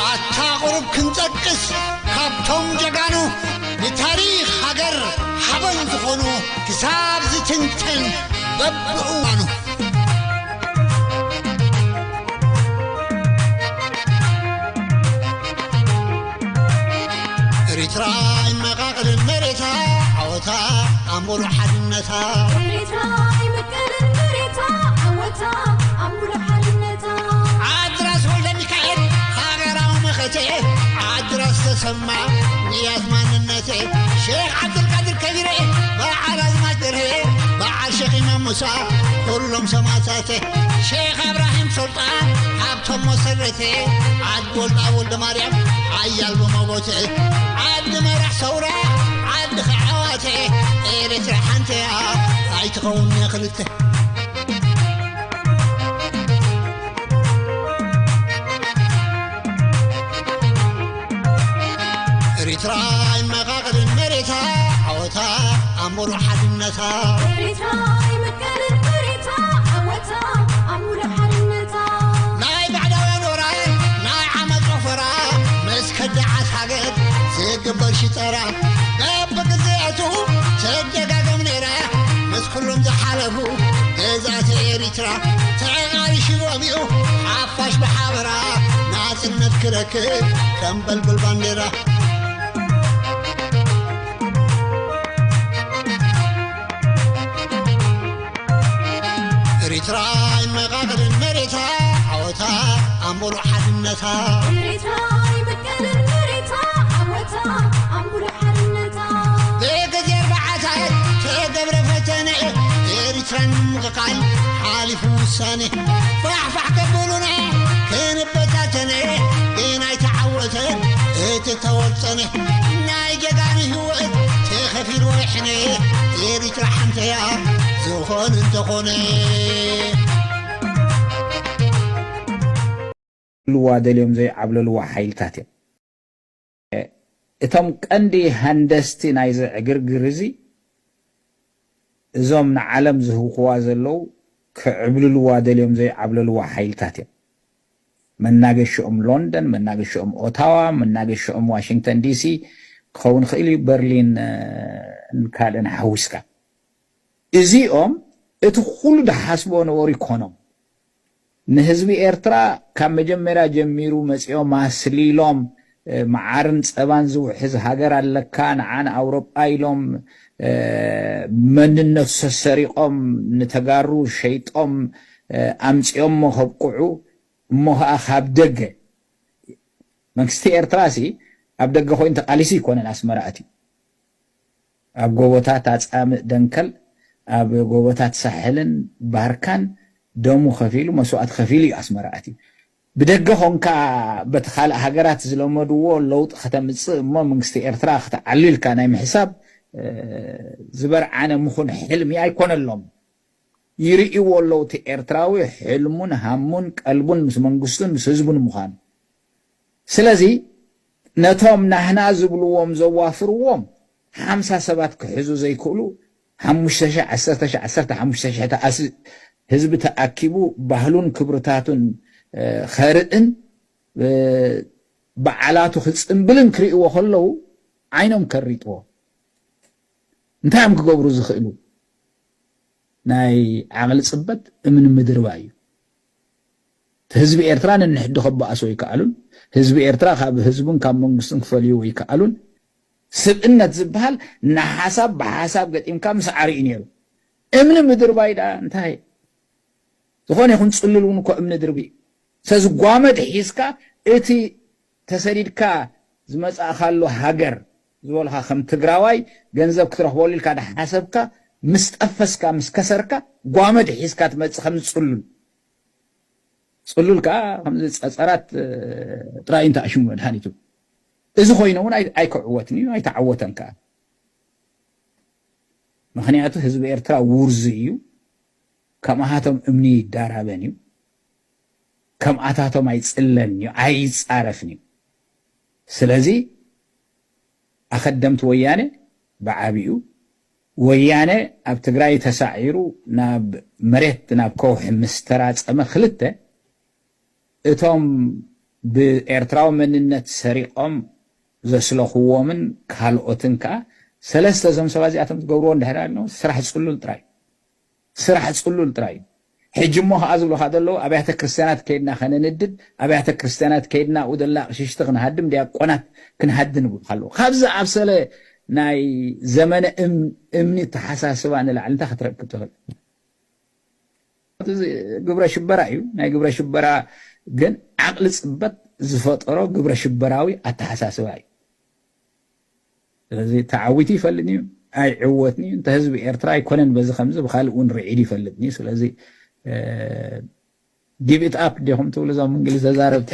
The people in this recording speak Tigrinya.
ኣታ ቁሩብ ክንጠቅስ ካብቶም ጀጋኑ ንታሪኽ ሃገር ሓበን ዝኾኑ ክሳብ ዝትንተን በብእዋኑ። ኤሪትራ ይመቓቕልን መሬታ ዓወታ ኣብ ሙሉእ ሓድነታ። ኤሪትራ ይመቃቐልን መሬታ ዓወታ ኣብ ሙሉእ ሓድነታ። ዓድራስ ወልደ ሚካኤል ሃገራዊ መኸተ፣ ዓድራስ ተሰማ ንያት ማንነተ፣ ሼኽ ዓብዱልቃድር ከቢረ በዓል ኣዝማች ደርሄ፣ በዓል ሼኽ ኢማም ሙሳ ኩሎም ሰማእታተ፣ ሼኽ ኣብራሂም ሱልጣን ሃብቶም መሰረተ፣ ዓድ ወልዳ ወልደ ማርያም ሓያል ብመጎተ፣ ዓዲ መራሕ ሰውራ ዓዲ ኸዓዋተ፣ ኤርትራ ሓንተ እያ ኣይትኸውን እያ ክልተ። ኤሪትራ ይመቓቐልን መሬታ ዓወታ ኣብ ሙሉእ ሓድነታ። ኤሪትራ ይመቃቐልን መሬታ ዓወታ ኣብ ሙሉእ ሓድነታ። ናይ ባዕዳውያን ወራር ናይ ዓመት ጨፈራ ምስ ከዳዓት ሃገር ዝግበር ሽጠራ በብግዜያቱ ትደጋገም ነይራ። ምስ ኩሎም ዝሓለፉ ግዝኣት ኤሪትራ ተቓሪሽዎም እዩ ሓፋሽ ብሓበራ ናጽነት ክረክብ ከም በልብል ባንዴራ። ኤሪትራ ይመቓቐልን መሬታ ዓወታ ኣብ ሙሉእ ሓድነታ። ኤሪትራ ይመቃቐልን መሬታ ዓወታ ኣብ ሙሉእ ሓድነታ። ብግዜ ኣርባዓታት ተገብረ ፈተነ ኤሪትራ ንምቕቓል ሓሊፉ ውሳነ። ፋሕፋሕ ከብሉና ክንበታተነ ግን ኣይተዓወተን እቲ ተወጠነ። ናይ ጀጋኑ ህይወት ተኸፊሉ ወይሕነ ኤሪትራ ሓንተያ ዝኾነ እንተኾነ። ልዋ ደልዮም ዘይዓብለልዋ ሓይልታት እዮም። እቶም ቀንዲ ሃንደስቲ ናይዚ ዕግርግር እዚ እዞም ንዓለም ዝህውኽዋ ዘለዉ ክዕብልልዋ ደልዮም ዘይዓብለልዋ ሓይልታት እዮም። መናገሽኦም ሎንደን፣ መናገሽኦም ኦታዋ፣ መናገሽኦም ዋሽንግተን ዲሲ ክኸውን ይኽእል እዩ፣ በርሊን፣ እ፣ ካልእን ሓዊስካ። እዚኦም እቲ ኩሉ ድሓስቦ ነበሩ ይኮኖም። ንህዝቢ ኤርትራ ካብ መጀመርያ ጀሚሩ መጺኦም ኣስሊሎም፣ እ፣ መዓርን ጸባን ዝውሕዝ ሃገር ኣለካ፣ ንዓ ንኣውሮጳ ኢሎም፣ እ፣ መንነቱ ሰሰሪቖም ንተጋሩ ሸይጦም፣ እ፣ ኣምጺኦሞ ከብቅዑ፣ እሞ ኸኣ ካብ ደገ መንግስቲ ኤርትራሲ ኣብ ደገ ኮይኑ ተቓሊሱ ይኮነን ኣስመራ ኣትዩ። ኣብ ጎቦታት ኣጻምእ ደንከል፣ ኣብ ጎቦታት ሳሕልን ባርካን ደሙ ከፊሉ፣ መስዋእቲ ከፊሉ እዩ ኣስመራ ኣትዩ። ብደገ ኾንካ በቲ ካልእ ሃገራት ዝለመድዎ ለውጢ ከተምጽእ እሞ መንግስቲ ኤርትራ ክትዓሉ ኢልካ ናይ ምሕሳብ፣ እ፣ ዝበርዓነ ምኹን ሕልሚ ኣይኮነሎም። ይርእይዎ ኣለዉ እቲ ኤርትራዊ ሕልሙን ሃሙን ቀልቡን ምስ መንግስቱን ምስ ህዝቡን ምዃኑ። ስለዚ ነቶም ናህና ዝብልዎም ዘዋፍርዎም ሓምሳ ሰባት ክሕዙ ዘይክእሉ ሓሙሽተ ሺሕ፣ ዓሰርተ ሺሕ፣ ዓሰርተ ሓሙሽተ ሺሕ ተኣስ-፣ ህዝቢ ተኣኪቡ ባህሉን ክብርታቱን፣ እ፣ ኸርእን፣ እ፣ በዓላቱ ክጽምብልን ክርእይዎ ከለዉ ዓይኖም ከሪጥዎ። እንታይ እዮም ክገብሩ ዝኽእሉ? ናይ ዓቕሊ ጽበት እምኒ ምድርባይ እዩ። ህዝቢ ኤርትራ ነንሕዱ ከበኣሶ ኣይከኣሉን። ህዝቢ ኤርትራ ካብ ህዝቡን ካብ መንግስቱን ክፈልይዎ ኣይከኣሉን። ስብእነት ዝበሃል ንሓሳብ ብሓሳብ ገጢምካ ምስዓር እዩ ነይሩ። እምኒ ምድርባይ ደኣ እንታይ? ዝኾነ ይኹን ጽሉል እውን እኮ እምኒ ድርቢ እዩ። ስለዚ ጓመድ ሒዝካ እቲ ተሰዲድካ ዝመጻእካሉ ሃገር ዝበልካ ከም ትግራዋይ ገንዘብ ክትረኽበሉ ኢልካ ዳሓሰብካ ምስ ጠፈስካ ምስ ከሰርካ ጓመድ ሒዝካ ትመጽእ ከም ጽሉል። ጽሉል ከኣ ከምዚ ጸጸራት፣ እ፣ ጥራይ እንተ ኣሽሙ መድሃኒቱ። እዚ ኮይኑ እውን ኣይ-፣ ኣይክዕወትን እዩ፣ ኣይተዓወተን ከኣ። ምኽንያቱ ህዝቢ ኤርትራ ውርዙይ እዩ። ከምኣታቶም እምኒ ይዳራበን እዩ። ከምኣታቶም ኣይጽለልን እዩ፣ ኣይጻረፍን እዩ። ስለዚ ኣኸደምቲ ወያነ ብዓቢኡ፣ ወያነ ኣብ ትግራይ ተሳዒሩ ናብ መሬት፣ ናብ ከውሒ ምስ ተራጸመ፣ ክልተ እቶም ብኤርትራዊ መንነት ሰሪቖም ዘስለኽዎምን ካልኦትን ከኣ ሰለስተ እዞም ሰባት እዚኣቶም ትገብርዎ እንድሕር ኣሎ ስራሕ ጽሉል ጥራይ ስራሕ ጽሉል ጥራይ እዩ። ሕጂ እሞ ከኣ ዝብሉኻ ዘለዉ ኣብያተ ክርስትያናት ከይድና ከነንድድ ኣብያተ ክርስትያናት ከይድና ኡ ደላ ቅሽሽቲ ክንሃድም ዲያቆናት ክንሃድን ይብሉኻ ኣለዉ። ካብዚ ኣብ ሰለ ናይ ዘመነ እምኒ ተሓሳስባ ንላዕሊ እንታይ ክትረክብ ትኽእል? ግብረ ሽበራ እዩ። ናይ ግብረ ሽበራ ግን ዓቕሊ ፅበት ዝፈጠሮ ግብረ ሽበራዊ ኣተሓሳስባ እዩ። ስለዚ ተዓዊቱ ይፈልጥን እዩ ኣይዕወትን እዩ። እንተ ህዝቢ ኤርትራ ኣይኮነን በዚ ከምዚ ብካልእ እውን ርዒድ ይፈልጥን እዩ። ስለዚ give it up ዲኹም ትብሉ እዞም እንግሊዝ ተዛረብቲ?